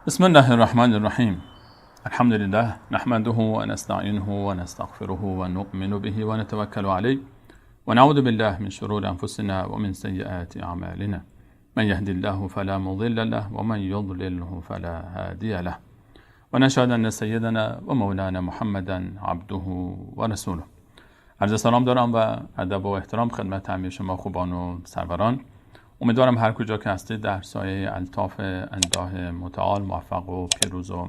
بسم الله الرحمن الرحیم. الحمد لله نحمده ونستعینه ونستغفره ونؤمن به ونتوکل علیه ونعوذ بالله من شرور انفسنا ومن سیئات اعمالنا. من يهد الله فلا مضل له ومن يضلله فلا هادي له. ونشهد ان سیدنا و مولانا محمدا عبده و رسوله. عرض سلام دارم و ادب و احترام خدمت همه شما خوبان و سروران. امیدوارم هر کجا که هستید در سایه الطاف الله متعال موفق و پیروز و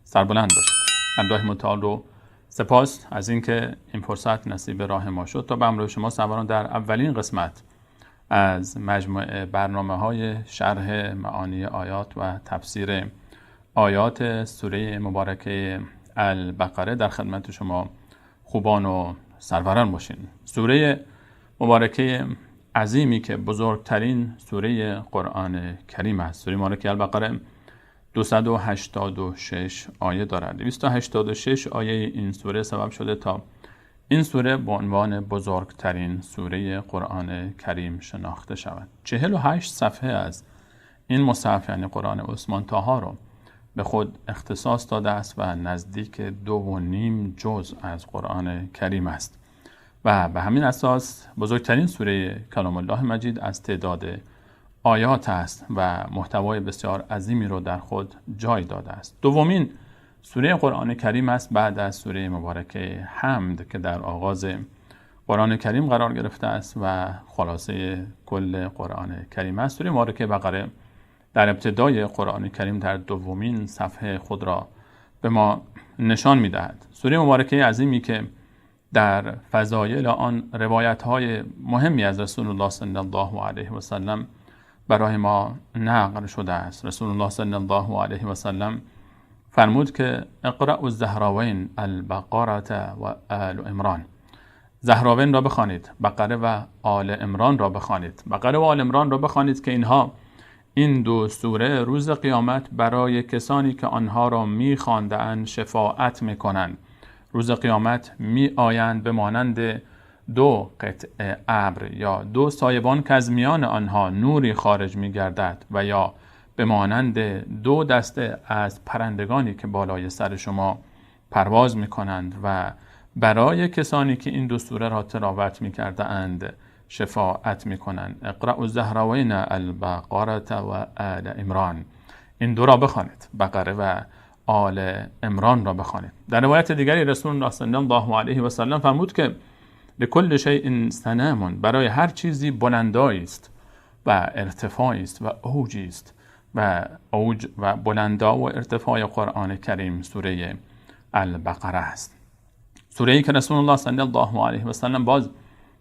سربلند باشید. الله متعال رو سپاس از اینکه این فرصت نصیب راه ما شد تا به همراه شما سروران در اولین قسمت از مجموعه برنامه‌های شرح معانی آیات و تفسیر آیات سوره مبارکه البقره در خدمت شما خوبان و سروران باشین. سوره مبارکه عظیمی که بزرگترین سوره قرآن کریم است. سوره مبارکه البقره 286 آیه دارد. 286 آیه این سوره سبب شده تا این سوره به عنوان بزرگترین سوره قرآن کریم شناخته شود. 48 صفحه از این مصحف یعنی قرآن عثمان طاها رو به خود اختصاص داده است و نزدیک 2.5 جزء از قرآن کریم است و به همین اساس بزرگترین سوره کلام الله مجید از تعداد آیات است و محتوای بسیار عظیمی رو در خود جای داده است. دومین سوره قرآن کریم است بعد از سوره مبارکه حمد که در آغاز قرآن کریم قرار گرفته است و خلاصه کل قرآن کریم است. سوره مبارکه بقره در ابتدای قرآن کریم در دومین صفحه خود را به ما نشان می‌دهد. سوره مبارکه عظیمی که در فضایل آن روایت‌های مهمی از رسول الله صلی الله علیه و سلم برای ما نقل شده است. رسول الله صلی الله علیه و سلم فرمود که اقرأ الزهراوین البقرة و آل عمران. زهراوین را بخوانید، بقره و آل عمران را بخوانید. بقره و آل عمران را بخوانید که اینها، این دو سوره روز قیامت برای کسانی که آنها را می‌خواندند شفاعت می‌کنند. روز قیامت می‌آیند به مانند دو قطعه ابر یا دو سایبان که از میان آنها نوری خارج می‌گردد و یا به مانند دو دسته از پرندگانی که بالای سر شما پرواز می‌کنند و برای کسانی که این دو سوره را تلاوت می‌کردند شفاعت می‌کنند. اقرأ الزهراوین البقرة و آل عمران. این دو را بخوانید، بقره و آل عمران را بخوانید. در روایت دیگری رسول الله صلی الله علیه و سلم فرمود که لکل شیء سنام، برای هر چیزی بلندایی است و ارتفاعی است و اوجی است و اوج و بلندا و ارتفاع قرآن کریم سوره البقره است. سوره ای که رسول الله صلی الله علیه و سلم باز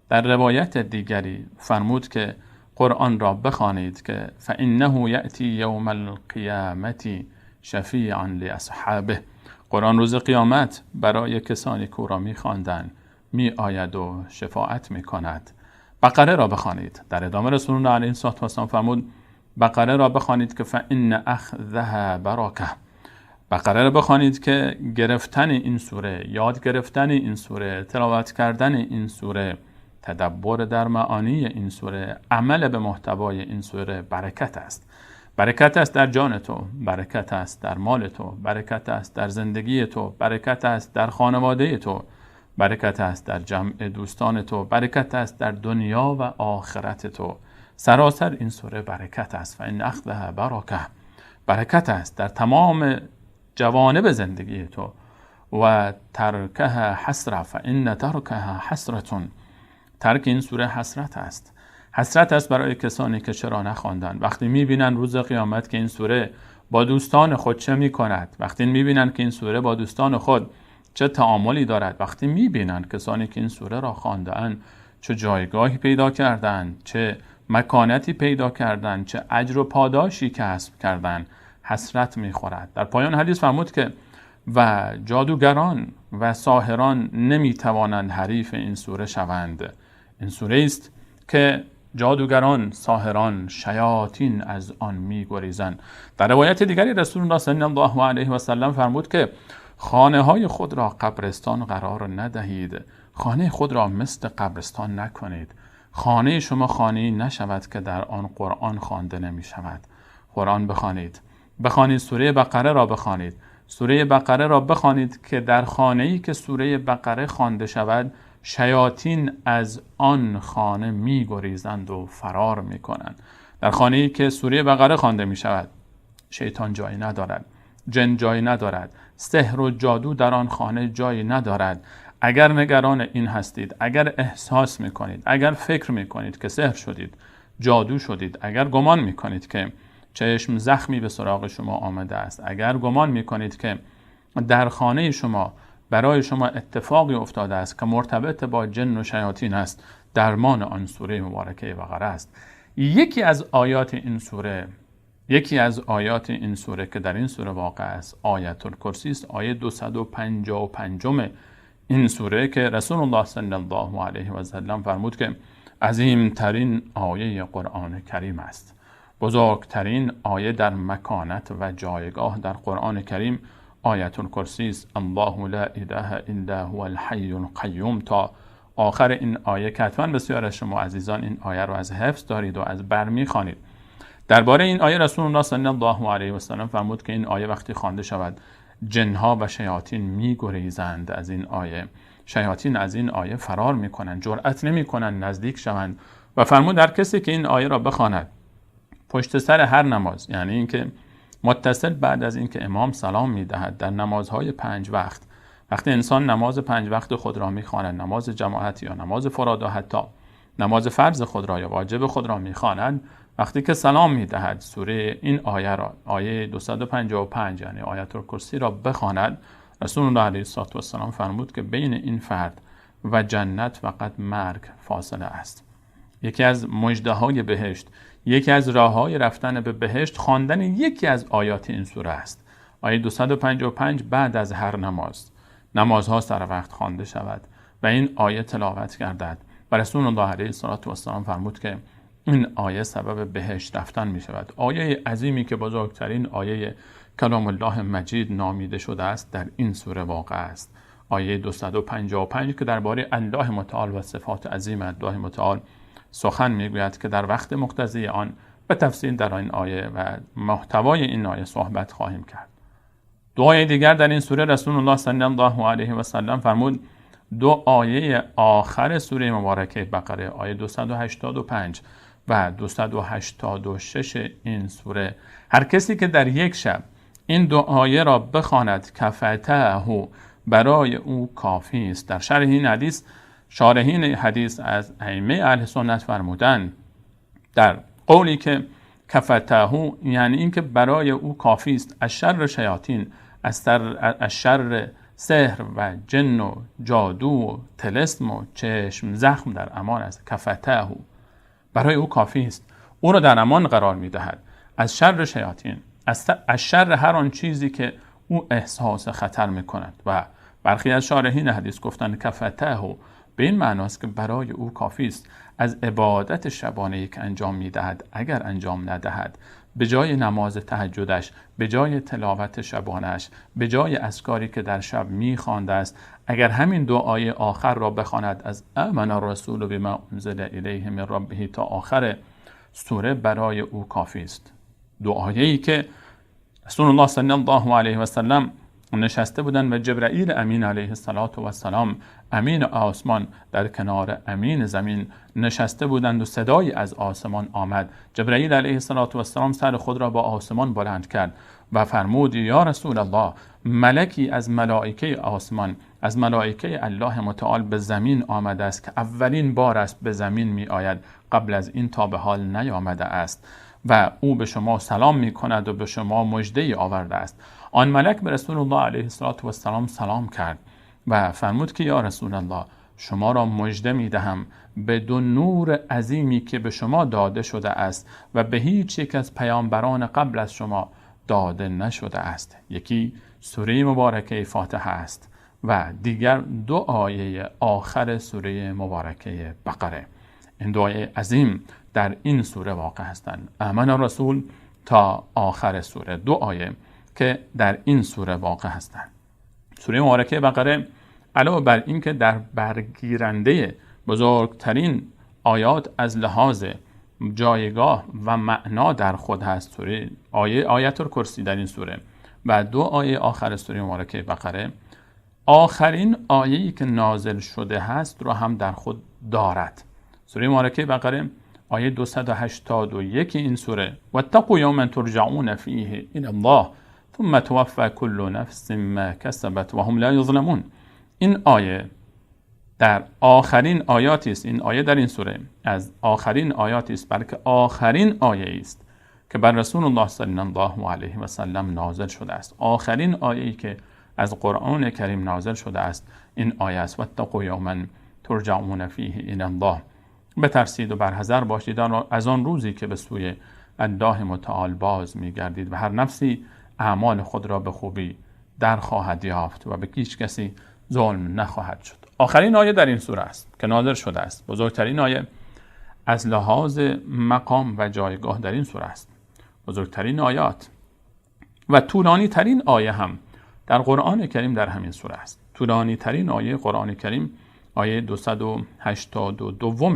در روایت دیگری فرمود که قرآن را بخوانید که فإنه یأتی یوم القیامة شفیعا لأصحابه. قرآن روز قیامت برای کسانی که او را می‌خواندند می‌آید و شفاعت می‌کند. بقره را بخوانید. در ادامه رسول الله علیه الصلاة والسلام فرمود بقره را بخوانید که فإن أخذها برکه. بقره را بخوانید که گرفتن این سوره، یاد گرفتن این سوره، تلاوت کردن این سوره، تدبر در معانی این سوره، عمل به محتوای این سوره برکت است. برکت است در جان تو، برکت است در مال تو، برکت است در زندگی تو، برکت است در خانواده تو، برکت است در جمع دوستان تو، برکت است در دنیا و آخرت تو. سراسر این سوره برکت است. و این اخذها برکه، برکت است در تمام جوانب زندگی تو. و ترکها حسره، فان ترکها حسرة. ترک این سوره حسرت است. حسرت است برای کسانی که چرا نخواندند. وقتی میبینن روز قیامت که این سوره با دوستان خود چه میکند، وقتی میبینن که این سوره با دوستان خود چه تعاملی دارد، وقتی میبینن کسانی که این سوره را خواندند چه جایگاهی پیدا کردند، چه مکانتی پیدا کردند، چه اجر و پاداشی کسب کردند، حسرت میخورد. در پایان حدیث فرمود که و جادوگران و ساحران نمیتوانند حریف این سوره شوند. این سوره است که جادوگران، ساحران، شیاطین از آن میگریزند. در روایت دیگری رسول الله صلی الله علیه و سلم فرمود که خانه های خود را قبرستان قرار ندهید، خانه خود را مثل قبرستان نکنید، خانه شما خانه‌ای نشود که در آن قرآن خوانده نمی شود. قرآن بخوانید، بخوانید سوره بقره را بخوانید. سوره بقره را بخوانید که در خانه‌ای که سوره بقره خوانده شود شیاطین از آن خانه می‌گریزند و فرار می‌کنند. در خانه‌ای که سوره بقره خوانده می‌شود شیطان جایی ندارد، جن جایی ندارد، سحر و جادو در آن خانه جایی ندارد. اگر نگران این هستید، اگر احساس می‌کنید، اگر فکر می‌کنید که سحر شدید، جادو شدید، اگر گمان می‌کنید که چشم زخمی به سراغ شما آمده است، اگر گمان می‌کنید که در خانه شما برای شما اتفاقی افتاده است که مرتبط با جن و شیاطین است، درمان آن سوره مبارکه بقره است. یکی از آیات این سوره، یکی از آیات این سوره که در این سوره واقع است، آیت الکرسی است، آیه 255 این سوره که رسول الله صلی الله علیه و سلم فرمود که عظیمترین آیه قرآن کریم است، بزرگترین آیه در مکانت و جایگاه در قرآن کریم آیت الکرسی است. الله لا اله الا هو الحی القیوم تا آخر این آیه که حتما بسیار از شما عزیزان این آیه رو از حفظ دارید و از بر می‌خوانید. درباره این آیه رسول الله صلی الله علیه و سلم فرمود که این آیه وقتی خوانده شود جنها و شیاطین می‌گریزند از این آیه، شیاطین از این آیه فرار می‌کنند، جرأت نمی‌کنند نزدیک شوند. و فرمود هر کسی که این آیه را بخواند پشت سر هر نماز، یعنی اینکه متصل بعد از اینکه امام سلام می‌دهد در نمازهای 5 وقت، وقتی انسان نماز 5 وقت خود را می‌خواند، نماز جماعت یا نماز فرادا، حتی نماز فرض خود را یا واجب خود را می‌خواند، وقتی که سلام می‌دهد سوره این آیه را، آیه 255 یعنی آیت الکرسی را بخواند، رسول الله علیه الصلاة والسلام فرمود که بین این فرد و جنت فقط مرگ فاصله است. یکی از مژده‌های بهشت، یکی از راه‌های رفتن به بهشت، خواندن یکی از آیات این سوره است. آیه 255 بعد از هر نماز، نمازها سر وقت خوانده شود و این آیه تلاوت گردد. و رسول الله علیه الصلاة والسلام فرمود که این آیه سبب بهشت رفتن می شود. آیه عظیمی که بزرگترین آیه کلام الله مجید نامیده شده است در این سوره واقع است. آیه 255 که درباره الله متعال و صفات عظیم الله متعال سخن میگوید که در وقت مقتضی آن به تفصیل در این آیه و محتوای این آیه صحبت خواهیم کرد. دو آیه دیگر در این سوره رسول الله صلی الله علیه و سلم فرمود دو آیه آخر سوره مبارکه بقره، آیه 285 و 286 این سوره، هر کسی که در یک شب این دو آیه را بخواند کفته، برای او کافی است. در شرح این حدیث شارحین حدیث از ائمه اهل سنت فرمودند در قولی که کفته یعنی اینکه برای او کافی است از شر شیاطین، از شر سحر و جن و جادو و طلسم و چشم زخم در امان است. کفته برای او کافی است، او را در امان قرار می‌دهد از شر شیاطین، از شر هر آن چیزی که او احساس خطر می‌کند. و برخی از شارحین حدیث گفتند کفته به این معناست که برای او کافی است از عبادت شبانه‌ای که انجام می‌دهد، اگر انجام ندهد به جای نماز تهجدش، به جای تلاوت شبانه‌اش، به جای اذکاری که در شب می‌خوانده است، اگر همین دو آیه آخر را بخواند از آمن الرسول بما انزل الیه من ربه تا آخر سوره برای او کافی است. دو آیه‌ای که رسول الله صلی الله علیه و سلم نشسته بودند و جبرئیل امین علیه الصلاة والسلام، امین آسمان، در کنار امین زمین نشسته بودند و صدایی از آسمان آمد. جبرئیل علیه الصلاة والسلام سر خود را با آسمان بلند کرد و فرمود یا رسول الله، ملکی از ملائکه آسمان، از ملائکه الله متعال به زمین آمده است که اولین بار است به زمین می آید، قبل از این تا به حال نیامده است و او به شما سلام می کند و به شما مژده آورده است. آن ملک به رسول الله علیه الصلاة والسلام سلام کرد و فرمود که یا رسول الله، شما را مژده می دهم به دو نور عظیمی که به شما داده شده است و به هیچ یک از پیامبران قبل از شما داده نشده است. یکی سوره مبارکه فاتحه است و دیگر دو آیه آخر سوره مبارکه بقره. این دو آیه عظیم در این سوره واقع هستند. آمن الرسول تا آخر سوره، دو آیه که در این سوره واقع هستند. سوره مبارکه بقره علاوه بر این که در برگیرنده بزرگترین آیات از لحاظ جایگاه و معنا در خود هست سوره آیه آیت الکرسی در این سوره و دو آیه آخر سوره مبارکه بقره، آخرین آیه‌ای که نازل شده هست رو هم در خود دارد. سوره مبارکه بقره آیه 281 این سوره: واتقوا یوما ترجعون فیه الی الله ثم توفی کل نفس ما کسبت و هم لا یظلمون. این آیه در آخرین آیاتی است، این آیه در این سوره از آخرین آیاتی است، بلکه آخرین آیه است که بر رسول الله صلی الله علیه و سلم نازل شده است. آخرین آیه‌ای که از قرآن کریم نازل شده است این آیه است: واتقوا یوما ترجعون فیه الی الله. بترسید و برحذر باشید از آن روزی که به سوی الله متعال باز می‌گردید و هر نفسی اعمال خود را به خوبی در خواهد یافت و به هیچ کسی ظلم نخواهد شد. آخرین آیه در این سوره است که نازل شده است. بزرگترین آیه از لحاظ مقام و جایگاه در این سوره است. بزرگترین آیات و طولانی ترین آیه هم در قرآن کریم در همین سوره است. طولانی ترین آیه قرآن کریم آیه 282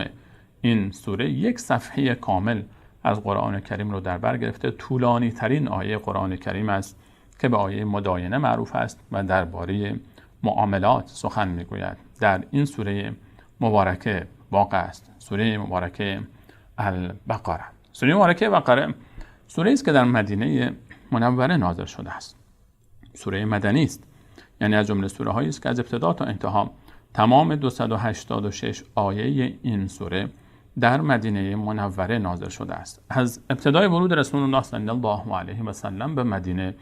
این سوره، یک صفحه کامل از قرآن کریم رو در بر گرفته. طولانی ترین آیه قرآن کریم است که به آیه مداینه معروف است و درباره معاملات سخن میگوید. در این سوره مبارکه واقع است، سوره مبارکه البقره. سوره مبارکه بقره سوره است که در مدینه منوره نازل شده است. سوره مدنی است، یعنی از جمله سوره هایی است که از ابتدا تا انتها تمام 286 آیه این سوره در مدینه منوره نازل شده است. از ابتدای ورود رسول الله صلی الله علیه و سلم به مدینه،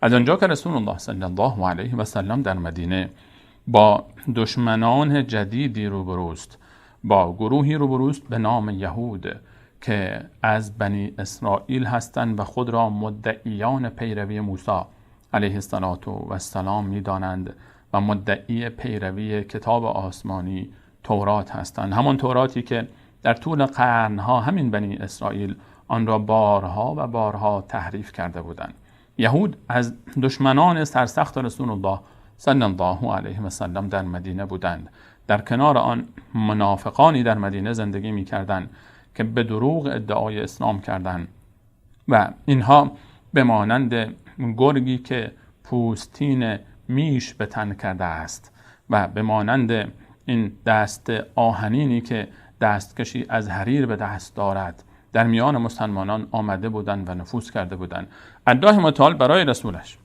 از آنجا که رسول الله صلی الله علیه و سلم در مدینه با دشمنان جدیدی روبروست، با گروهی روبروست به نام یهود که از بنی اسرائیل هستند و خود را مدعیان پیروی موسی علیه السلام می‌دانند و مدعی پیروی کتاب آسمانی تورات هستند، همان توراتی که در طول قرنها همین بنی اسرائیل آن را بارها و بارها تحریف کرده بودند. یهود از دشمنان سرسخت رسول الله صلی الله علیه و سلم در مدینه بودند. در کنار آن منافقانی در مدینه زندگی می‌کردند که به دروغ ادعای اسلام کردند و اینها به مانند گرگی که پوستین میش به تن کرده است و به مانند این دست آهنینی که دستکشی از حریر به دست دارد در میان مسلمانان آمده بودند و نفوذ کرده بودند. الله متعال برای رسولش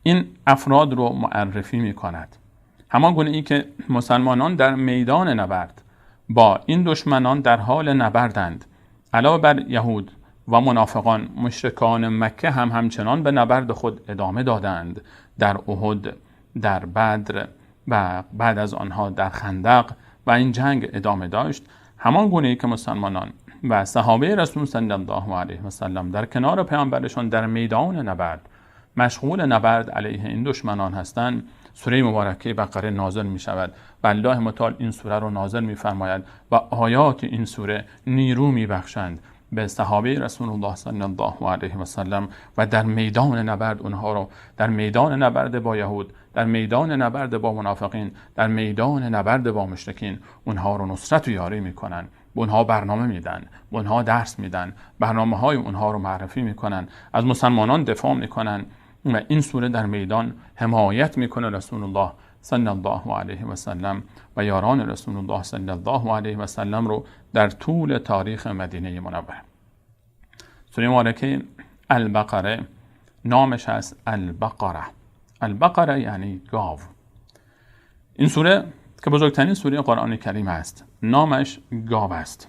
این افراد رو معرفی می کند، همان گونه ای که مسلمانان در میدان نبرد با این دشمنان در حال نبردند. علاوه بر یهود و منافقان، مشرکان مکه هم همچنان به نبرد خود ادامه دادند، در احد، در بدر و بعد از آنها در خندق و این جنگ ادامه داشت. همان گونه ای که مسلمانان و صحابه رسول صلی الله علیه و سلم در کنار پیامبرشان در میدان نبرد مشغول نبرد علیه این دشمنان هستند، سوره مبارکه بقره نازل می شود و الله متعال این سوره رو نازل می فرماید و آیات این سوره نیرو می بخشند به صحابه رسول الله صلی الله علیه و سلم و در میدان نبرد اونها رو، در میدان نبرد با یهود، در میدان نبرد با منافقین، در میدان نبرد با مشرکین، اونها رو نصرت و یاری میکنن، به اونها برنامه میدن، به اونها درس میدن، برنامه های اونها رو معرفی میکنن، از مسلمانان دفاع میکنن و این سوره در میدان حمایت میکنه رسول الله صلی الله علیه و سلم و یاران رسول الله صلی الله علیه و سلم رو در طول تاریخ مدینه منوره. سوره مبارکه البقره نامش هست البقره. البقره یعنی گاو. این سوره که بزرگترین سوره قرآن کریم است، نامش گاو است.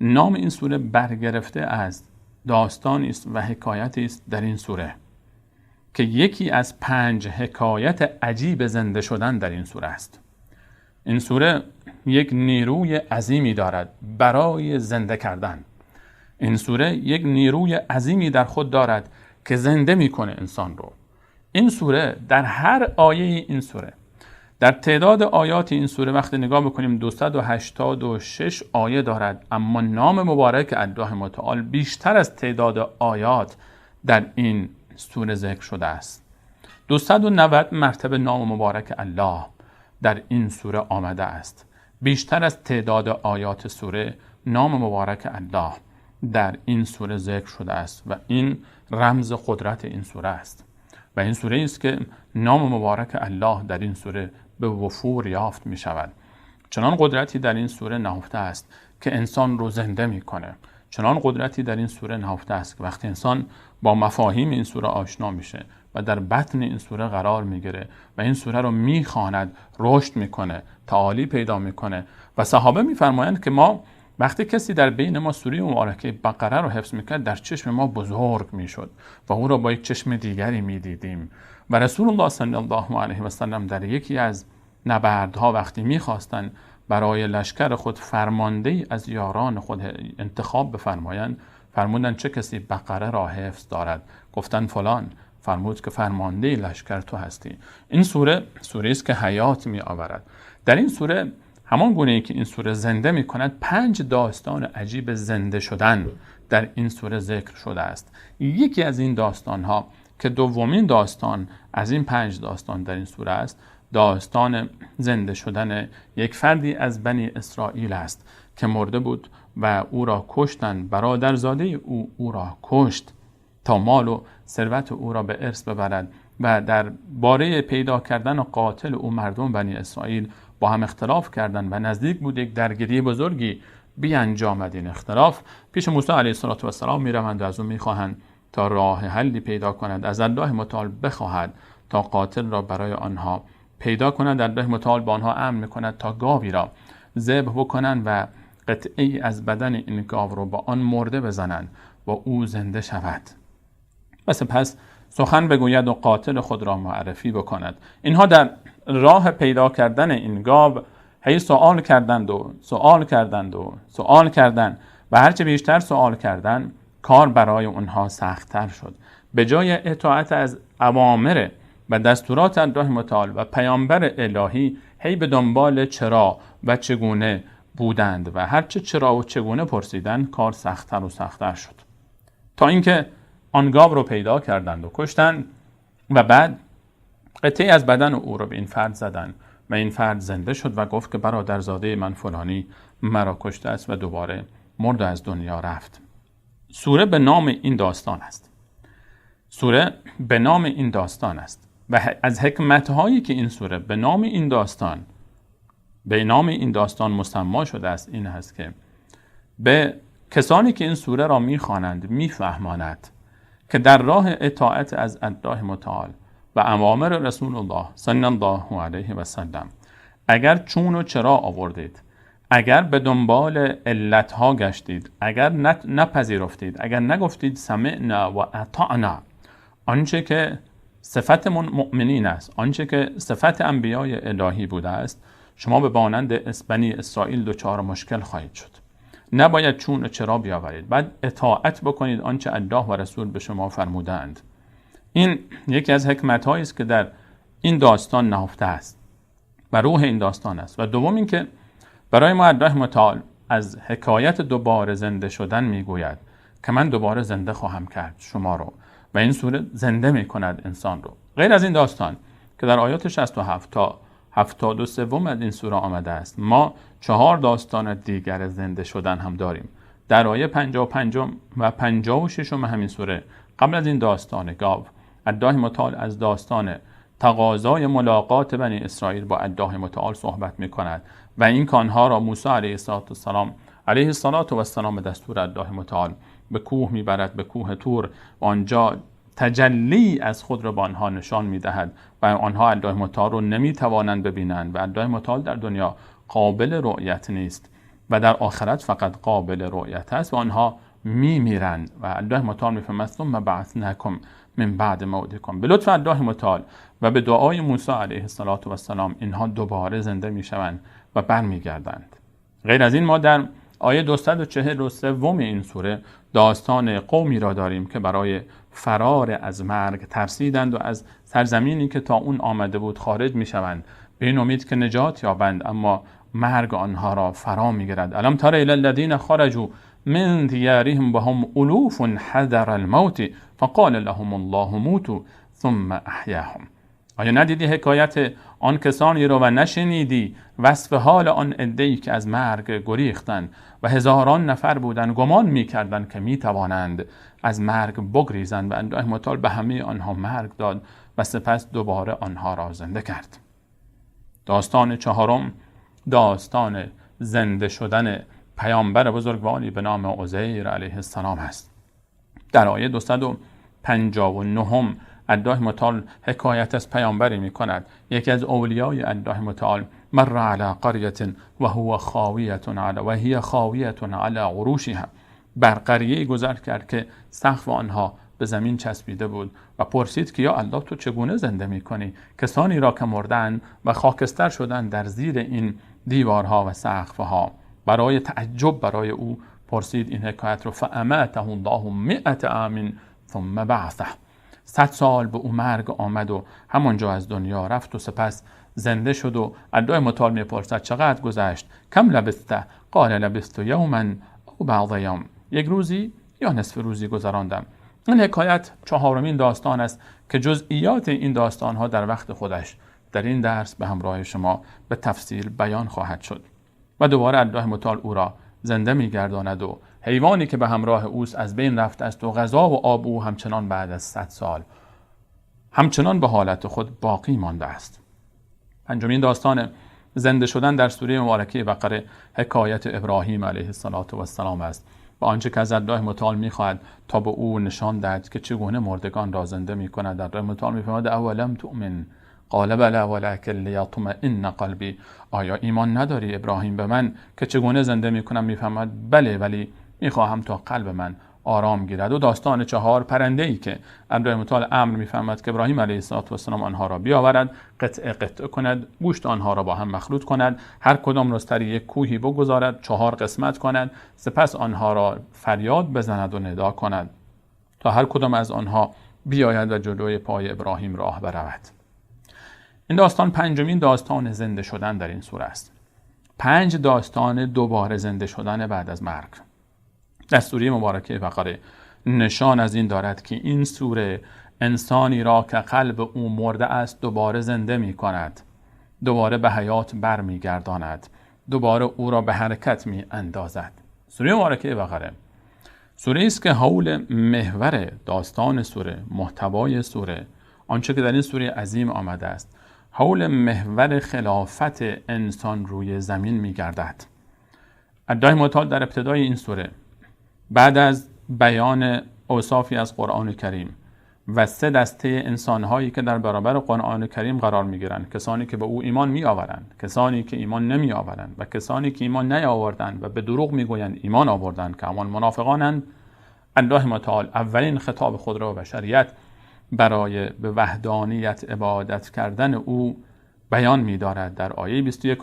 نام این سوره برگرفته از داستانی است و حکایتی است در این سوره که یکی از 5 حکایت عجیب زنده شدن در این سوره است. این سوره یک نیروی عظیمی دارد برای زنده کردن. این سوره یک نیروی عظیمی در خود دارد که زنده میکنه انسان رو. این سوره در هر آیه این سوره، در تعداد آیات این سوره وقتی نگاه بکنیم 286 آیه دارد، اما نام مبارک الله متعال بیشتر از تعداد آیات در این سوره ذکر شده است. 290 مرتبه نام مبارک الله در این سوره آمده است. بیشتر از تعداد آیات سوره نام مبارک الله در این سوره ذکر شده است و این رمز قدرت این سوره است و این سوره است که نام مبارک الله در این سوره به وفور یافت می شود. چنان قدرتی در این سوره نهفته است که انسان رو زنده میکنه. چنان قدرتی در این سوره نهفته است که وقتی انسان با مفاهیم این سوره آشنا میشه و در بطن این سوره قرار میگیره و این سوره رو میخواند، رشد میکنه، تعالی پیدا میکنه. و صحابه میفرمایند که ما وقتی کسی در بین ما سوره مبارکه بقره رو حفظ میکرد، در چشم ما بزرگ میشد و او را با یک چشم دیگری میدیدیم. و رسول الله صلی الله علیه و سلم در یکی از نبردها وقتی میخواستند برای لشکر خود فرماندهی از یاران خود انتخاب بفرمایند، فرمودند چه کسی بقره را حفظ دارد؟ گفتند فلان. فرمود که فرمانده لشکر تو هستی. این سوره سوره است که حیات می آورد. در این سوره همان گونه ای که این سوره زنده می کند، 5 داستان عجیب زنده شدن در این سوره ذکر شده است. یکی از این داستان ها که دومین داستان از این 5 داستان در این سوره است، داستان زنده شدن یک فردی از بنی اسرائیل است که مرده بود و او را کشتند. برادرزاده او او را کشت تا مال و ثروت او را به ارث ببرد و در باره پیدا کردن قاتل او مردم بنی اسرائیل با هم اختلاف کردند و نزدیک بود یک درگیری بزرگی بیانجامد. این اختلاف پیش موسی علیه السلام میروند و از او میخواهند تا راه حلی پیدا کند، از الله متعال بخواهد تا قاتل را برای آنها پیدا کنند. الله متعال به آنها امر میکند تا گاوی را ذبح بکنند و قطعی از بدن این گاو رو با آن مرده بزنند و او زنده شود و سپس سخن بگوید و قاتل خود را معرفی بکند. اینها در راه پیدا کردن این گاو هی سوال کردند و سوال کردند و سوال کردند و هرچه بیشتر سوال کردند کار برای اونها سخت‌تر شد. به جای اطاعت از اوامر و دستورات الله متعال و پیامبر الهی، هی به دنبال چرا و چگونه بودند و هرچه چرا و چگونه پرسیدند کار سخت‌تر و سخت‌تر شد، تا اینکه آن گاو رو پیدا کردند و کشتند و بعد قطعی از بدن او رو به این فرد زدند و این فرد زنده شد و گفت که برادرزاده من فلانی مرا کشته است و دوباره مرد از دنیا رفت. سوره به نام این داستان است. سوره به نام این داستان است و از حکمت‌هایی که این سوره به نام این داستان، به نام این داستان مسما شده است، این هست که به کسانی که این سوره را می‌خوانند می‌فهماند که در راه اطاعت از الله متعال و اوامر رسول الله صلی الله علیه و سلم اگر چون و چرا آوردید، اگر به دنبال علتها گشتید، اگر نپذیرفتید، اگر نگفتید سمعنا و اطعنا، آنچه که صفت مؤمنین است، آنچه که صفت انبیای الهی بوده است، شما به مانند بنی اسرائیل دچار مشکل خواهید شد. نباید چون و چرا بیاورید، بعد اطاعت بکنید آنچه الله و رسول به شما فرمودند. این یکی از حکمت‌هایی است که در این داستان نهفته است و روح این داستان است. و دوم اینکه برای ما الله متعال از حکایت دوباره زنده شدن میگوید که من دوباره زنده خواهم کرد شما رو، و این سوره زنده میکند انسان رو. غیر از این داستان که در آیات 67 تا 73 از این سوره آمده است، ما 4 داستان دیگر زنده شدن هم داریم. در آیه 55 و 56 همین سوره قبل از این داستان گاو، الله متعال از داستان تقاضای ملاقات بنی اسرائیل با الله متعال صحبت میکند و این که آنها را موسی علیه السلام به دستور الله متعال به کوه میبرد، به کوه طور، و آنجا تجلی از خود را به آنها نشان میدهد و آنها الله متعال رو نمیتوانند ببینند و الله متعال در دنیا قابل رؤیت نیست و در آخرت فقط قابل رؤیت است و آنها میمیرند و الله متعال میفرماید ثم بعثناکم من بعد موتکم. به لطف الله متعال و به دعای موسی علیه السلام اینها دوباره زنده میشوند و برمیگردند. غیر از این ما در آیه 243 این سوره داستان قومی را داریم که برای فرار از مرگ ترسیدند و از سرزمینی که تا اون آمده بود خارج میشوند به این امید که نجات یابند، اما مرگ آنها را فرا میگیرد. الم تر الی الذین خرجوا من دیارهم وهم الوف حذر الموت فقال لهم الله موتوا ثم احیاهم. آیا ندیدی حکایت آن کسانی را و نشنیدی وصف حال آن عده‌ای که از مرگ گریختند و هزاران نفر بودند، گمان می‌کردند که می‌توانند از مرگ بگریزند و الله متعال به همه آنها مرگ داد و سپس دوباره آنها را زنده کرد. داستان چهارم، داستان زنده شدن پیامبر بزرگواری به نام عزیر علیه السلام است. در آیه 259 الله متعال حکایت از پیامبری می کند، یکی از اولیای الله متعال، مر علی قریه و هو خاویه علی و هی خاویه علی عروشها، بر قریه گذر کرد که سقف آنها به زمین چسبیده بود و پرسید که یا الله تو چگونه زنده می کنی کسانی را که مردن و خاکستر شدن در زیر این دیوارها و سقفها. برای تعجب برای او پرسید این حکایت رو، فاماته الله 100 عام ثم بعثه، 100 سال به او مرگ آمد و همانجا از دنیا رفت و سپس زنده شد. و الله متعال میپرسد چقدر گذشت؟ کم لبثت؟ قال لبثت یوما او بعض یوم، یک روزی یا نصف روزی گذراندم. این حکایت چهارمین داستان است که جزئیات این داستانها در وقت خودش در این درس به همراه شما به تفصیل بیان خواهد شد. و دوباره الله متعال او را زنده می‌گرداند و حیوانی که به همراه اوست از بین رفته است و غذا و آب او همچنان بعد از 100 سال همچنان به حالت خود باقی مانده است. پنجمین داستان زنده شدن در سوره مبارکه بقره حکایت ابراهیم علیه السلام است و آنچه که از الله متعال می‌خواهد تا به او نشان دهد که چگونه مردگان را زنده می‌کند. الله متعال می‌فرماید اولم تؤمن قال بلی ولکن لیطمئن قلبی، آیا ایمان نداری ابراهیم به من که چگونه زنده می‌کنم؟ می‌فرماید بله، ولی می‌خواهم تا قلب من آرام گیرد. و داستان 4 پرنده‌ای که الله متعال امر می‌فرماید که ابراهیم علیه السلام آنها را بیاورد، قطعه قطعه کند، گوشت آنها را با هم مخلوط کند، هر کدام را سر یک کوهی بگذارد، 4 قسمت کند، سپس آنها را فریاد بزند و ندا کند تا هر کدام از آنها بیاید و جلوی پای ابراهیم راه برود. این داستان پنجمین داستان زنده شدن در این سوره است. 5 داستان دوباره زنده شدن بعد از مرگ. در سوره مبارکه بقره نشان از این دارد که این سوره انسانی را که قلب او مرده است دوباره زنده می کند، دوباره به حیات بر می گرداند، دوباره او را به حرکت می اندازد. سوره مبارکه بقره سوره است که حول محور داستان سوره، محتوای سوره، آنچه که در این سوره عظیم آمده است، حول محور خلافت انسان روی زمین می گردد. الله متعال در ابتدای این سوره بعد از بیان اوصافی از قرآن کریم و 3 دسته انسانهایی که در برابر قرآن کریم قرار میگیرند، کسانی که به او ایمان میآورند، کسانی که ایمان نمیآورند و کسانی که ایمان نیاوردند و به دروغ میگویند ایمان آوردند که همان منافقانند، الله متعال اولین خطاب خود را به بشریت برای به وحدانیت عبادت کردن او بیان می‌دارد در آیه 21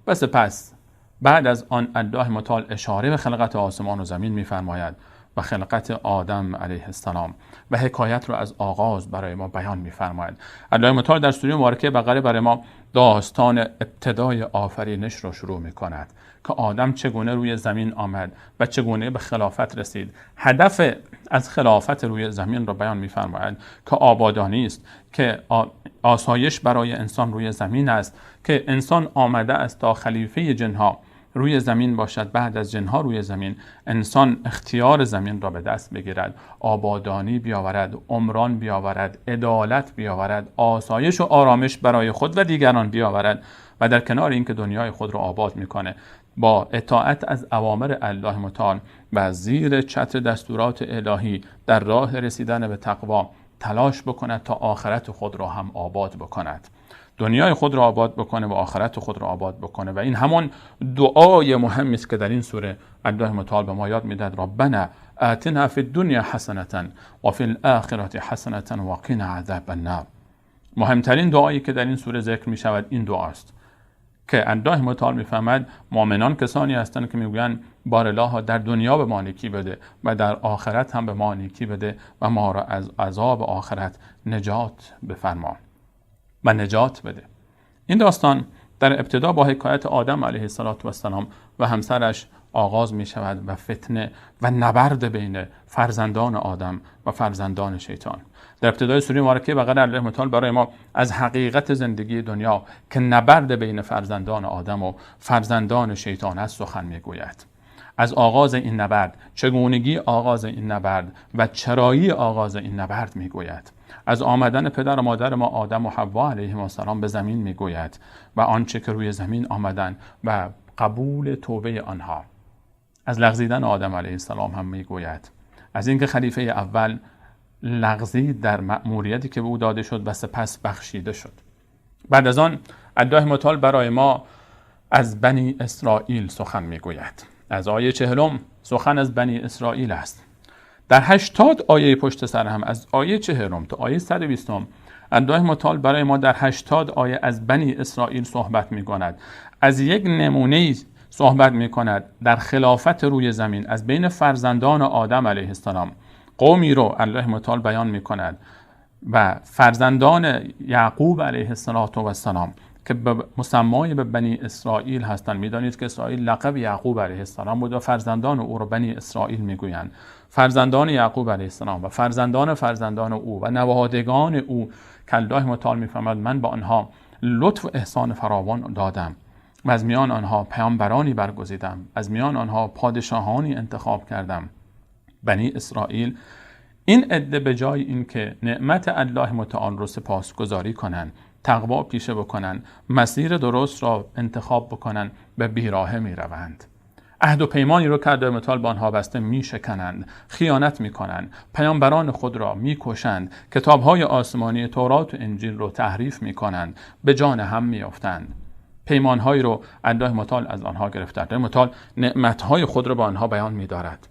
و سپس بعد از آن الله متعال اشاره به خلقت آسمان و زمین می‌فرماید و خلقت آدم علیه السلام و حکایت را از آغاز برای ما بیان می‌فرماید. الله متعال در سوره مبارکه بقره برای ما داستان ابتدای آفرینش را شروع می‌کند که آدم چگونه روی زمین آمد و چگونه به خلافت رسید. هدف از خلافت روی زمین را بیان می‌فرماید که آبادانی است، که آسایش برای انسان روی زمین است، که انسان آمده است تا خلیفه جنها روی زمین باشد. بعد از جنها روی زمین انسان اختیار زمین را به دست بگیرد، آبادانی بیاورد، عمران بیاورد، عدالت بیاورد، آسایش و آرامش برای خود و دیگران بیاورد و در کنار اینکه دنیای خود را آباد میکنه با اطاعت از اوامر الله متعال و زیر چتر دستورات الهی در راه رسیدن به تقوا تلاش بکند تا آخرت خود را هم آباد بکند، دنیای خود را آباد بکنه و آخرت خود را آباد بکنه. و این همان دعای مهمی است که در این سوره الله متعال به ما یاد میدهد: ربنا آتنا فی الدنیا حسنة و فی الآخرة حسنة و قنا عذاب النار. مهمترین دعایی که در این سوره ذکر می شود این دعاست که الله متعال میفهمد مؤمنان کسانی هستند که میگویند بار الله در دنیا به ما نیکی بده و در آخرت هم به ما نیکی بده و ما را از عذاب آخرت نجات بفرما و نجات بده. این داستان در ابتدا با حکایت آدم علیه السلام و همسرش آغاز می شود و فتنه و نبرد بین فرزندان آدم و فرزندان شیطان. در ابتدای سوره مبارکه بقره الله متعال برای ما از حقیقت زندگی دنیا که نبرد بین فرزندان آدم و فرزندان شیطان است سخن میگوید. از آغاز این نبرد، چگونگی آغاز این نبرد و چرایی آغاز این نبرد میگوید. از آمدن پدر و مادر ما آدم و حوا علیهم السلام به زمین میگوید و آنچه که روی زمین آمدن و قبول توبه آنها. از لغزیدن آدم علیه السلام هم میگوید، از اینکه خلیفه اول لغزید در مأموریتی که به او داده شد و سپس بخشیده شد. بعد از آن الله متعال برای ما از بنی اسرائیل سخن میگوید. از آیه 40 سخن از بنی اسرائیل است. در 80 آیه پشت سر هم، از آیه 40 تا آیه 120، الله متعال برای ما در 80 آیه از بنی اسرائیل صحبت میکند. از یک نمونه صحبت میکند در خلافت روی زمین از بین فرزندان آدم علیه السلام. قومی رو الله متعال بیان میکند و فرزندان یعقوب علیه السلام که مسمای به بنی اسرائیل هستند. میدانید که اسرائیل لقب یعقوب علیه السلام بود و فرزندان او رو بنی اسرائیل میگویند. فرزندان یعقوب علیه السلام و فرزندان فرزندان او و نوادگان او که الله متعال میفرماید من با آنها لطف و احسان فراوان دادم و از میان آنها پیامبرانی برگزیدم، از میان آنها پادشاهانی انتخاب کردم. بنی اسرائیل این عده به جای اینکه نعمت الله متعال رو سپاسگزاری کنند، تقوا پیشه بکنن، مسیر درست را انتخاب بکنن، به بیراهه می روند. عهد و پیمانی رو که الله متعال با آنها بسته می شکنند، خیانت می کنند، پیامبران خود را می کشند، کتابهای آسمانی تورات و انجیل رو تحریف می کنند، به جان هم می افتند. پیمانهایی رو الله متعال از آنها گرفته. الله متعال نعمتهای خود را با آنها بیان می دارد.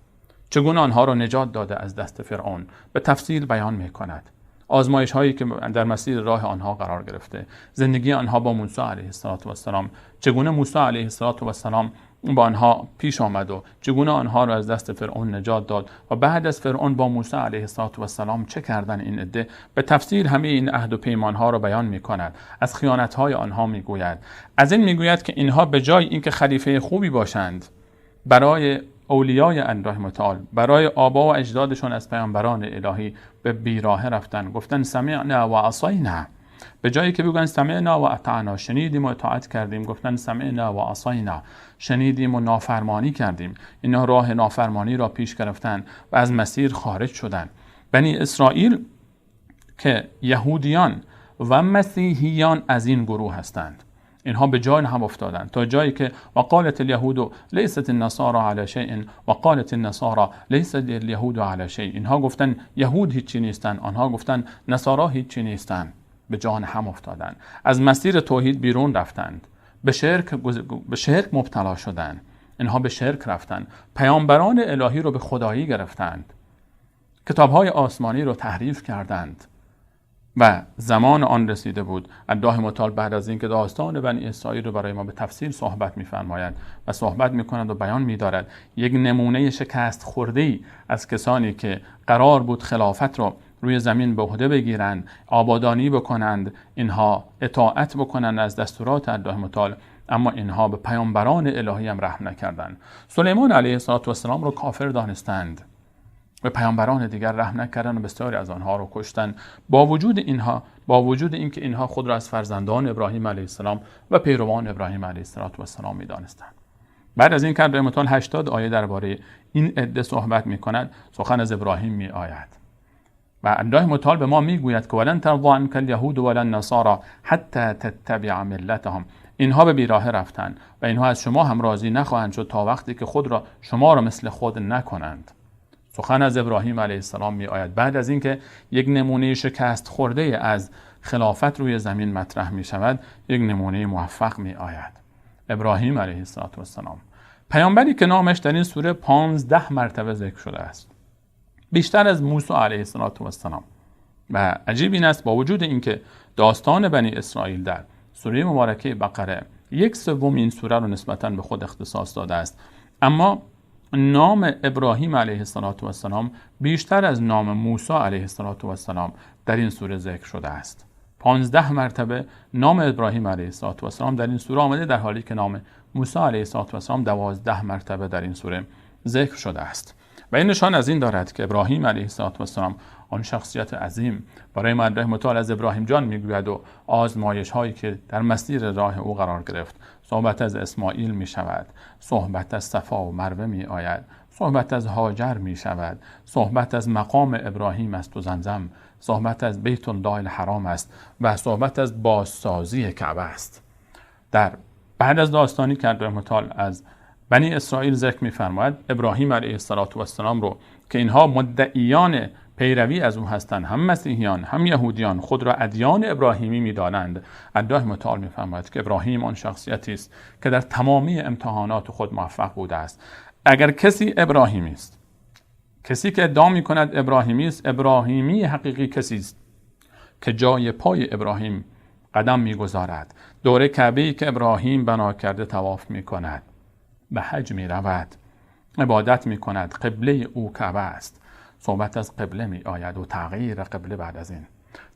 چگونه آنها را نجات داده از دست فرعون به تفصیل بیان می کند. آزمایش هایی که در مسیر راه آنها قرار گرفته، زندگی آنها با موسی علیه السلام، چگونه موسی علیه السلام با آنها پیش آمد و چگونه آنها را از دست فرعون نجات داد و بعد از فرعون با موسی علیه السلام چه کردن این عده، به تفصیل همه این عهد و پیمان ها را بیان می کند. از خیانت های آنها می گوید. از این می گوید که اینها به جای اینکه خلیفه خوبی باشند برای اولیای الله متعال، برای آبا و اجدادشان از پیامبران الهی، به بیراهه رفتن. گفتن سمعنا و عصینا. به جایی که بگن سمعنا و اطعنا، شنیدیم و اطاعت کردیم، گفتن سمعنا و عصینا، شنیدیم و نافرمانی کردیم. اینا راه نافرمانی را پیش گرفتن و از مسیر خارج شدن. بنی اسرائیل که یهودیان و مسیحیان از این گروه هستند، اینها به جای هم افتادند تا جایی که وقالت اليهود لیست النصارى علی شیء وقالت النصارى لیست اليهود علی شیء. اینها گفتن یهود هیچی نیستن، آنها گفتن نصارا هیچی نیستن. به جان هم افتادند، از مسیر توحید بیرون رفتند، به شرک مبتلا شدند. اینها به شرک رفتند، پیامبران الهی رو به خدایی گرفتند، کتاب‌های آسمانی رو تحریف کردند و زمان آن رسیده بود. الله متعال بعد از اینکه داستان بنی اسرائیل رو برای ما به تفصیل صحبت می‌فرماید و صحبت می‌کند و بیان می‌دارد، یک نمونه شکست خورده‌ای از کسانی که قرار بود خلافت رو روی زمین به عهده بگیرند، آبادانی بکنند، اینها اطاعت بکنند از دستورات الله متعال، اما اینها به پیامبران الهی هم رحم نکردند. سلیمان علیه السلام رو کافر دانستند، به پیامبران دیگر رحم نکردند و بسیاری از آنها رو کشتند. با وجود اینکه اینها خود را از فرزندان ابراهیم علیه السلام و پیروان ابراهیم علیه السلام می‌دانستند. بعد از این که الله متعال 80 آیه درباره این عده صحبت می‌کند، سخن از ابراهیم می‌آید و الله متعال به ما میگوید که ولن ترضى عنك اليهود ولا النصارى حتى تتبع ملتهم. اینها به بیراه رفتند و اینها از شما هم راضی نخواهند شد تا وقتی که خود را شما را مثل خود نکنند. سخن از ابراهیم علیه السلام می آید بعد از اینکه یک نمونه شکست خورده از خلافت روی زمین مطرح می شود، یک نمونه موفق می آید. ابراهیم علیه السلام، پیامبری که نامش در این سوره 15 مرتبه ذکر شده است، بیشتر از موسی علیه السلام. و عجیب این است با وجود اینکه داستان بنی اسرائیل در سوره مبارکه بقره 1/3 این سوره رو نسبتاً به خود اختصاص داده است، اما نام ابراهیم علیه السلام بیشتر از نام موسی علیه السلام در این سوره ذکر شده است. 15 مرتبه نام ابراهیم علیه السلام در این سوره آمده، در حالی که نام موسی علیه السلام 12 مرتبه در این سوره ذکر شده است. و این نشان از این دارد که ابراهیم علیه السلام آن شخصیت عظیم، برای ما الله متعال از ابراهیم جان میگوید و آزمایش هایی که در مسیر راه او قرار گرفت. صحبت از اسماعیل می شود، صحبت از صفا و مروه می آید، صحبت از هاجر می شود، صحبت از مقام ابراهیم است و زمزم، صحبت از بیت الله الحرام است و صحبت از بازسازی کعبه است. در بعد از داستانی که الله متعال از بنی اسرائیل ذکر می‌فرماید، ابراهیم علیه السلام رو که اینها مدعیان پیروی از او هستند، هم مسیحیان هم یهودیان خود را ادیان ابراهیمی می‌دانند، الله متعال می‌فرماید که ابراهیم آن شخصیتی است که در تمامی امتحانات خود موفق بوده است. اگر کسی ابراهیمی است، کسی که ادعا می‌کند ابراهیمی است، ابراهیمی حقیقی کسی است که جای پای ابراهیم قدم می‌گذارد، دور کعبه‌ای که ابراهیم بنا کرده طواف می‌کند، به حج می‌رود، عبادت می‌کند، قبله او کعبه است. صحبت از قبله می آید و تغییر قبله بعد از این.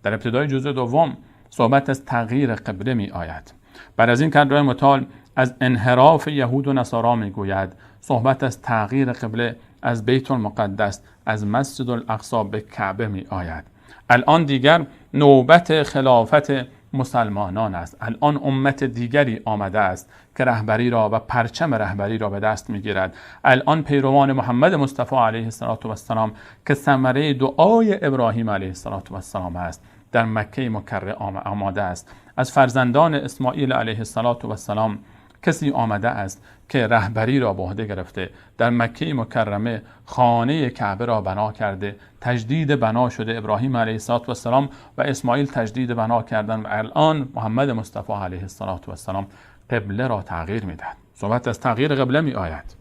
در ابتدای جزء دوم صحبت از تغییر قبله می آید. بعد از این که الله متعال از انحراف یهود و نصارا می گوید، صحبت از تغییر قبله از بیت المقدس، از مسجد الاقصی به کعبه می آید. الان دیگر نوبت خلافت مسلمانان است. الان امت دیگری آمده است که رهبری را و پرچم رهبری را به دست میگیرد. الان پیروان محمد مصطفی علیه السلام که ثمره دعای ابراهیم علیه السلام است، در مکه مکرمه آماده است. از فرزندان اسماعیل علیه السلام کسی آمده است که رهبری را به عهده گرفته، در مکه مکرمه خانه کعبه را بنا کرده، تجدید بنا شده. ابراهیم علیه السلام و اسماعیل تجدید بنا کردن و الان محمد مصطفی علیه السلام قبله را تغییر میدهد. صحبت از تغییر قبله می آید،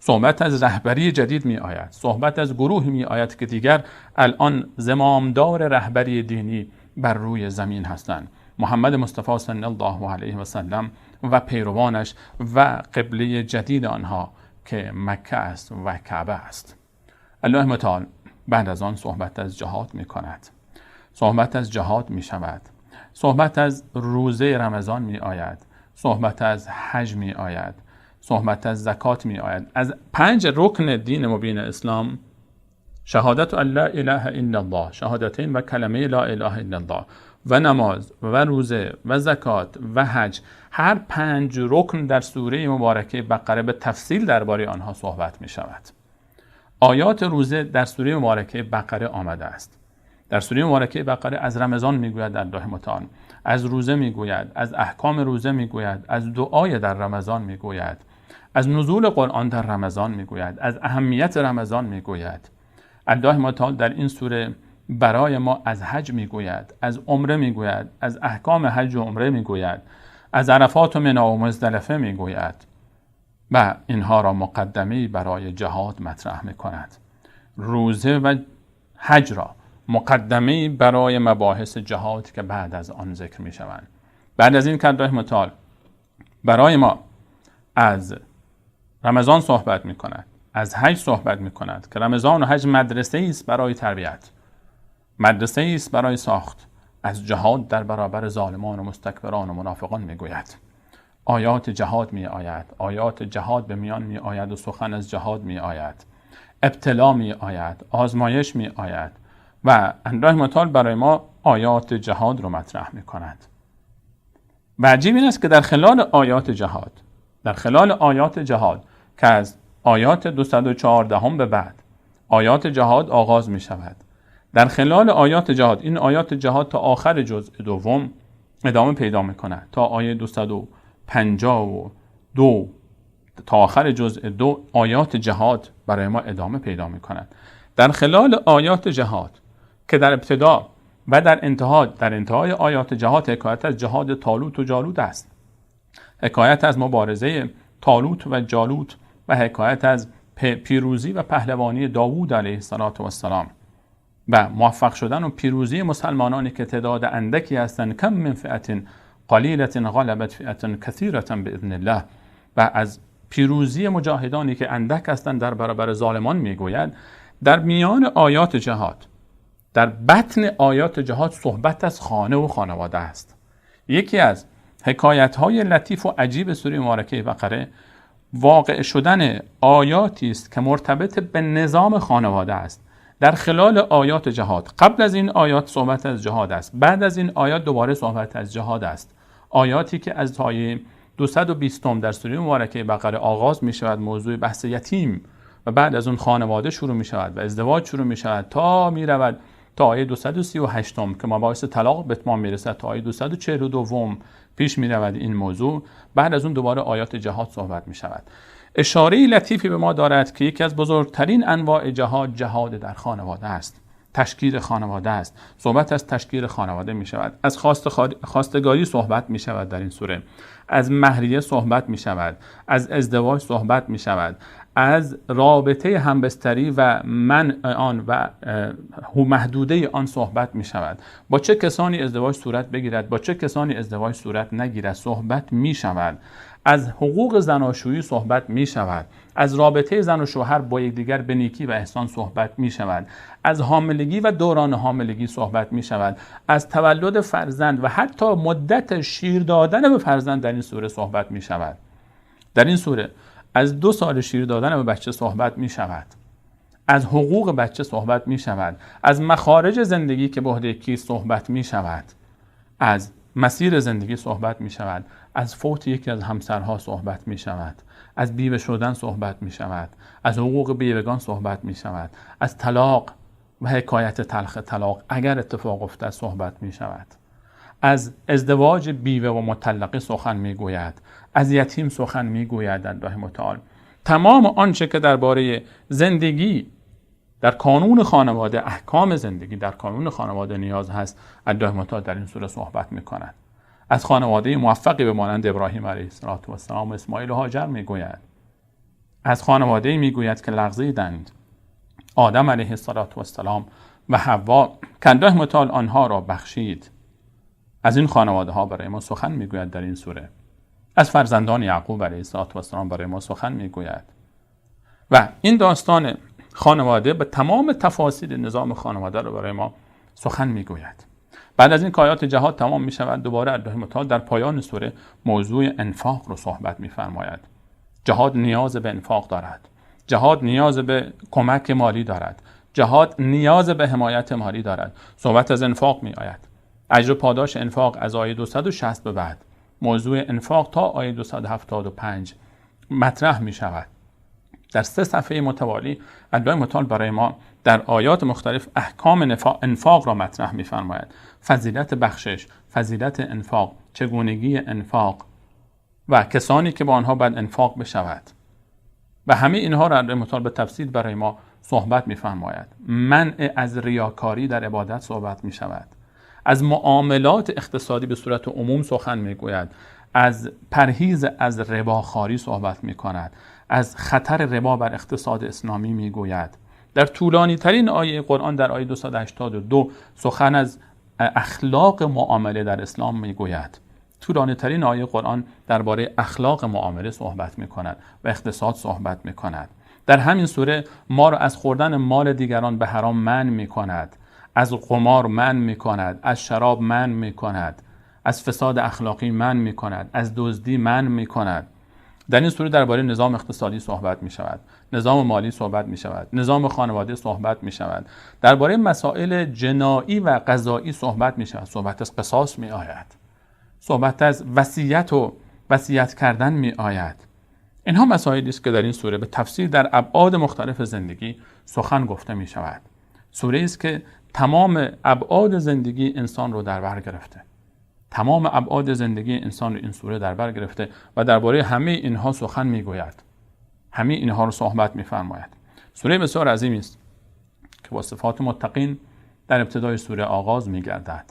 صحبت از رهبری جدید می آید، صحبت از گروه می آید که دیگر الان زمامدار رهبری دینی بر روی زمین هستند. محمد مصطفی صلی الله علیه و سلم و پیروانش و قبله جدید آنها که مکه است و کعبه است. الله متعال بعد از آن صحبت از جهاد می کند، صحبت از جهاد می شود، صحبت از روزه رمضان می آید، صحبت از حج می آید، صحبت از زکات می آید. از 5 رکن دین مبین اسلام، شهادت ان لا اله الا الله، شهادتین و کلمه لا اله الا الله و نماز و روزه و زکات و حج، هر 5 رکن در سوره مبارکه بقره به تفصیل درباره آنها صحبت می شود. آیات روزه در سوره مبارکه بقره آمده است. در سوره مبارکه بقره از رمضان میگوید الله متعال، از روزه میگوید، از احکام روزه میگوید، از دعای در رمضان میگوید، از نزول قرآن در رمضان میگوید، از اهمیت رمضان میگوید. الله متعال در این سوره برای ما از حج میگوید، از عمره میگوید، از احکام حج و عمره میگوید، از عرفات و منا و مزدلفه میگوید و اینها را مقدمه‌ای برای جهاد مطرح میکند. روزه و حج را مقدمه‌ای برای مباحث جهاد که بعد از آن ذکر میشوند. بعد از این که الله متعال برای ما از رمضان صحبت میکند، از حج صحبت میکند که رمضان و حج مدرسه است برای تربیت، مدرسه است برای ساخت، از جهاد در برابر ظالمان و مستکبران و منافقان میگوید. آیات جهاد می آید، آیات جهاد به میان می آید و سخن از جهاد می آید، ابتلا می آید، آزمایش می آید و الله متعال برای ما آیات جهاد رو مطرح می کند. و عجیب این است که در خلال آیات جهاد، در خلال آیات جهاد که از آیات 214 به بعد آیات جهاد آغاز می شود، در خلال آیات جهاد، این آیات جهاد تا آخر جزء دوم ادامه پیدا می کند، تا آیه 252 تا آخر جزء دو آیات جهاد برای ما ادامه پیدا می کند. در خلال آیات جهاد که در ابتدا و در انتها، در انتهای آیات جهاد حکایت از جهاد طالوت و جالوت است، حکایت از مبارزه طالوت و جالوت و حکایت از پیروزی و پهلوانی داوود علیه السلام و موفق شدن و پیروزی مسلمانانی که تعداد اندکی هستند، کم من فئة قلیلة غلبت فئة کثیرة باذن الله، و از پیروزی مجاهدانی که اندک هستند در برابر ظالمان میگوید. در میان آیات جهاد در بطن آیات جهاد صحبت از خانه و خانواده است. یکی از حکایت‌های لطیف و عجیب سوره مبارکه بقره واقع شدن آیاتی است که مرتبط به نظام خانواده است. در خلال آیات جهاد، قبل از این آیات صحبت از جهاد است، بعد از این آیات دوباره صحبت از جهاد است. آیاتی که از آیه 220 در سوره مبارکه بقره آغاز می شود، موضوع بحث یتیم، و بعد از اون خانواده شروع می شود و ازدواج شروع می شود تا می رود تا آیه 238 که مباحث طلاق به اتمام می رسد، تا آیه 242 پیش می رود این موضوع. بعد از اون دوباره آیات جهاد صحبت می شود. اشاره لطیفی به ما دارد که یکی از بزرگترین انواع جهاد، جهاد در خانواده است، تشکیل خانواده است. صحبت از تشکیل خانواده می شود، از خواستگاری صحبت می شود در این سوره، از مهریه صحبت می شود، از ازدواج صحبت می شود، از رابطه همبستری و منع آن و محدوده آن صحبت می شود، با چه کسانی ازدواج صورت بگیرد، با چه کسانی ازدواج صورت نگیرد صحبت می شود، از حقوق زناشویی صحبت می شود، از رابطه زن و شوهر با یکدیگر به نیکی و احسان صحبت می شود، از حاملگی و دوران حاملگی صحبت می شود، از تولد فرزند و حتی مدت شیر دادن به فرزند در این سوره صحبت می شود. در این سوره از 2 سال شیر دادن به بچه صحبت می شود، از حقوق بچه صحبت می شود، از مخارج زندگی که به عهده کیست صحبت می شود، از مسیر زندگی صحبت می شود، از فوت یکی از همسرها صحبت می شود، از بیوه شدن صحبت می شود، از حقوق بیوگان صحبت می شود، از طلاق و حکایت تلخ طلاق اگر اتفاق افتد صحبت می شود، از ازدواج بیوه و مطلقه سخن می گوید، از یتیم سخن می گوید الله متعال. تمام آنچه که درباره زندگی در کانون خانواده، احکام زندگی در کانون خانواده نیاز هست، الله متعال در این سوره صحبت می کند. از خانواده موفقی به مانند ابراهیم علیه السلام و اسماعیل و هاجر می گوید. از خانواده می گوید که لغزیدند، آدم علیه السلام و حوا که الله متعال آنها را بخشید. از این خانواده ها برای ما سخن می گوید در این سوره. از فرزندان یعقوب علیه السلام برای ما سخن می گوید. و این داستان خانواده به تمام تفاصیل نظام خانواده رو برای ما سخن میگوید. بعد از این که آیات جهاد تمام می شود، دوباره الله متعال در پایان سوره موضوع انفاق رو صحبت می فرماید. جهاد نیاز به انفاق دارد، جهاد نیاز به کمک مالی دارد، جهاد نیاز به حمایت مالی دارد. صحبت از انفاق می آید. اجر و پاداش انفاق از آیه 260 به بعد، موضوع انفاق تا آیه 275 مطرح می شود. در 3 صفحه متوالی الله متعال برای ما در آیات مختلف احکام انفاق را مطرح می‌فرماید. فضیلت بخشش، فضیلت انفاق، چگونگی انفاق و کسانی که با آنها باید انفاق بشود و همه اینها را الله متعال به تفصیل برای ما صحبت می‌فرماید. منع از ریاکاری در عبادت صحبت می‌شود. از معاملات اقتصادی به صورت عموم سخن می‌گوید. از پرهیز از رباخواری صحبت می‌کند. از خطر ربا بر اقتصاد اسلامی میگوید. در طولانی ترین آیه قرآن در آیه 282 سخن از اخلاق معامله در اسلام میگوید. طولانی ترین آیه قرآن درباره اخلاق معامله صحبت میکند و اقتصاد صحبت میکند. در همین سوره ما را از خوردن مال دیگران به حرام منع میکند، از قمار منع میکند، از شراب منع میکند، از فساد اخلاقی منع میکند، از دزدی منع میکند. در این سوره درباره نظام اقتصادی صحبت می شود، نظام مالی صحبت می شود، نظام خانواده صحبت می شود، درباره مسائل جنایی و قضایی صحبت می شود، صحبت از قصاص می آید، صحبت از وصیت و وصیت کردن می آید. اینها مسائلی است که در این سوره به تفصیل در ابعاد مختلف زندگی سخن گفته می شود. سوره است که تمام ابعاد زندگی انسان رو در بر گرفته. تمام ابعاد زندگی انسان رو این سوره در بر گرفته و درباره همه اینها سخن میگوید. همه اینها رو صحبت میفرماید. سوره بسیار عظیمی است که با صفات متقین در ابتدای سوره آغاز میگردد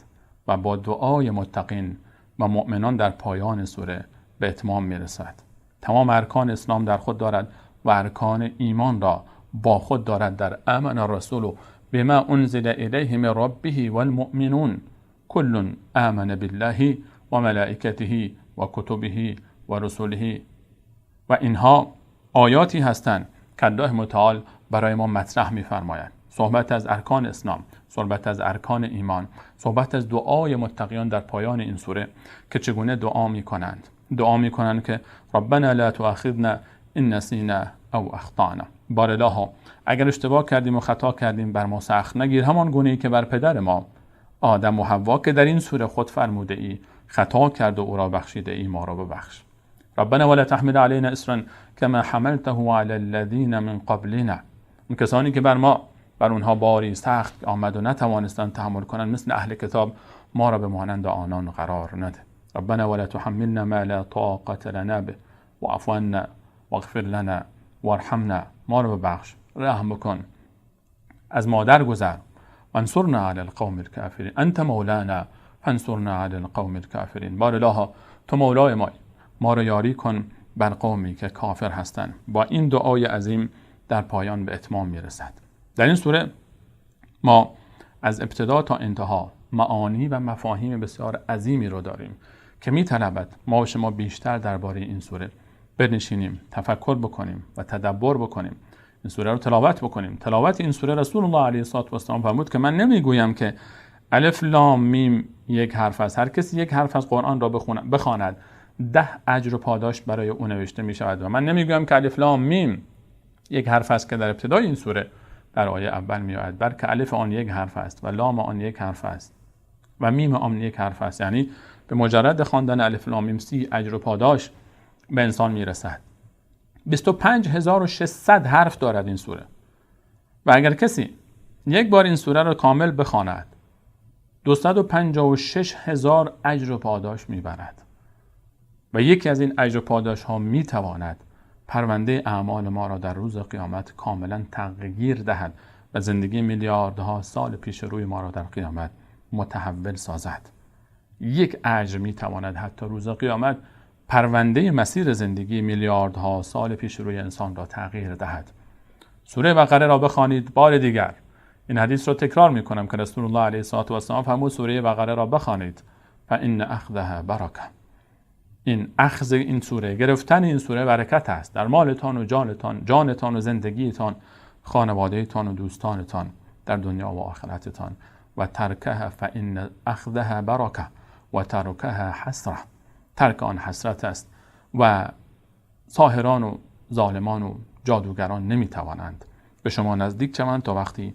و با دعای متقین و مؤمنان در پایان سوره به اتمام میرسد. تمام ارکان اسلام در خود دارد و ارکان ایمان را با خود دارد در آمن الرسول بما انزل الیه من ربه والمؤمنون کل آمن بالله و ملائکته و کتبه و رسوله. و اینها آیاتی هستند که الله متعال برای ما مطرح می‌فرماید. صحبت از ارکان اسلام، صحبت از ارکان ایمان، صحبت از دعای متقیان در پایان این سوره که چگونه دعا میکنند. دعا میکنند که ربنا لا تؤاخذنا ان نسینا او اخطانا. بار الها، اگر اشتباه کردیم و خطا کردیم بر ما سخت نگیر، همان گونه ای که بر پدر ما آدم و حوا که در این سوره خود فرموده ای خطا کرد و او را بخشیده ای، ما را ببخش. ربنا ولا تحمل علينا اصرا كما حملته على الذين من قبلنا. اون کسانی که بر ما، بر اونها باری سخت آمد و نتوانستند تحمل کنند، مثل اهل کتاب، ما را به مانند آنان قرار نده. ربنا ولا تحملنا ما لا طاقة لنا به واعف عنا واغفر لنا وارحمنا. ما را ببخش، رحم بکن، از ما درگذر. وانصرنا علی القوم الكافرین انت مولانا فانصرنا علی القوم الكافرین. بار الها، تو مولای مایی، ما را یاری کن بر قومی که کافر هستند. با این دعای عظیم در پایان به اتمام میرسد. در این سوره ما از ابتدا تا انتها معانی و مفاهیم بسیار عظیمی رو داریم که میطلبد ما و شما بیشتر درباره این سوره بنشینیم، تفکر بکنیم و تدبر بکنیم، این سوره رو تلاوت بکنیم. تلاوت این سوره، رسول الله علیه الصلاة والسلام فرمود که من نمیگویم که الف لام میم یک حرف است، هر کسی یک حرف از قرآن را بخواند 10 اجر و پاداش برای او نوشته می شود. و من نمیگویم که الف لام میم یک حرف است که در ابتدای این سوره در آیه اول می آید، بلکه الف آن یک حرف است و لام آن یک حرف است و میم آن یک حرف است. یعنی به مجرد خواندن الف لام میم 30 اجر و پاداش به انسان می رسد. 25600 حرف دارد این سوره و اگر کسی یک بار این سوره را کامل بخواند 256,000 اجر و پاداش میبرد و یکی از این اجر و پاداش ها میتواند پرونده اعمال ما را در روز قیامت کاملا تغییر دهد و زندگی میلیاردها سال پیش روی ما را در قیامت متحول سازد. یک اجر میتواند حتی روز قیامت پرونده مسیر زندگی میلیاردها سال پیش روی انسان را تغییر دهد. سوره بقره را بخوانید. بار دیگر این حدیث را تکرار میکنم که رسول الله علیه الصلاة والسلام فرمود سوره بقره را بخوانید فان اخذها برکه. این اخذ این سوره، گرفتن این سوره برکت است در مالتان و جانتان و زندگیتان، خانوادهتان و دوستانتان، در دنیا و آخرتتان. و ترکها فان اخذها برکه و ترکها حسره. ترک آن حسرت است و ساحران و ظالمان و جادوگران نمیتوانند به شما نزدیک شوند تا وقتی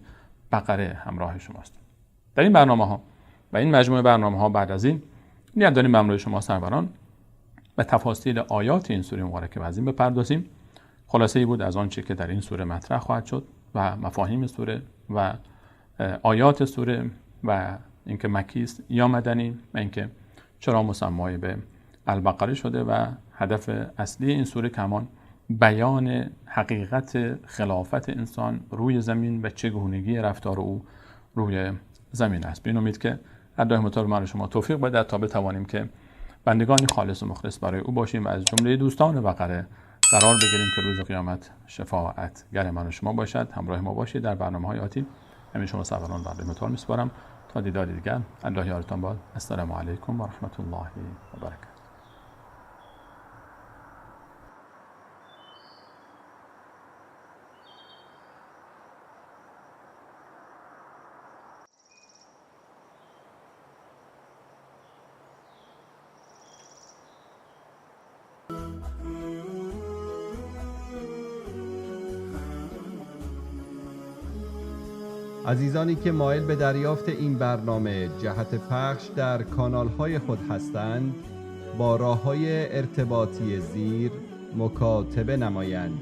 بقره همراه شماست. در این برنامه ها و این مجموعه برنامه ها بعد از این نیت داریم به همراه شما سروران و تفاصیل آیات این سوره مبارکه و عظیم بپردازیم. خلاصه ای بود از آنچه که در این سوره مطرح خواهد شد و مفاهیم سوره و آیات سوره و اینکه مکی است یا مدنی و اینکه چرا مسمای به البقره شده و هدف اصلی این سوره کمان بیان حقیقت خلافت انسان روی زمین و چگونگی رفتار او روی زمین است. به این امید که الله متعال ما شما توفیق بده تا بتوانیم که بندگانی خالص و مخلص برای او باشیم و از جمله دوستان بقره قرار بگیریم که روز قیامت شفاعت گر من و شما باشد. همراه ما باشید در برنامه‌های آتی. همین شما سروران بر متعال میسپارم تا دیدار دیگر. الله یارتان باد. السلام علیکم و رحمت الله و برکاته. عزیزانی که مایل به دریافت این برنامه جهت پخش در کانال‌های خود هستند، با راه‌های ارتباطی زیر مکاتبه نمایند.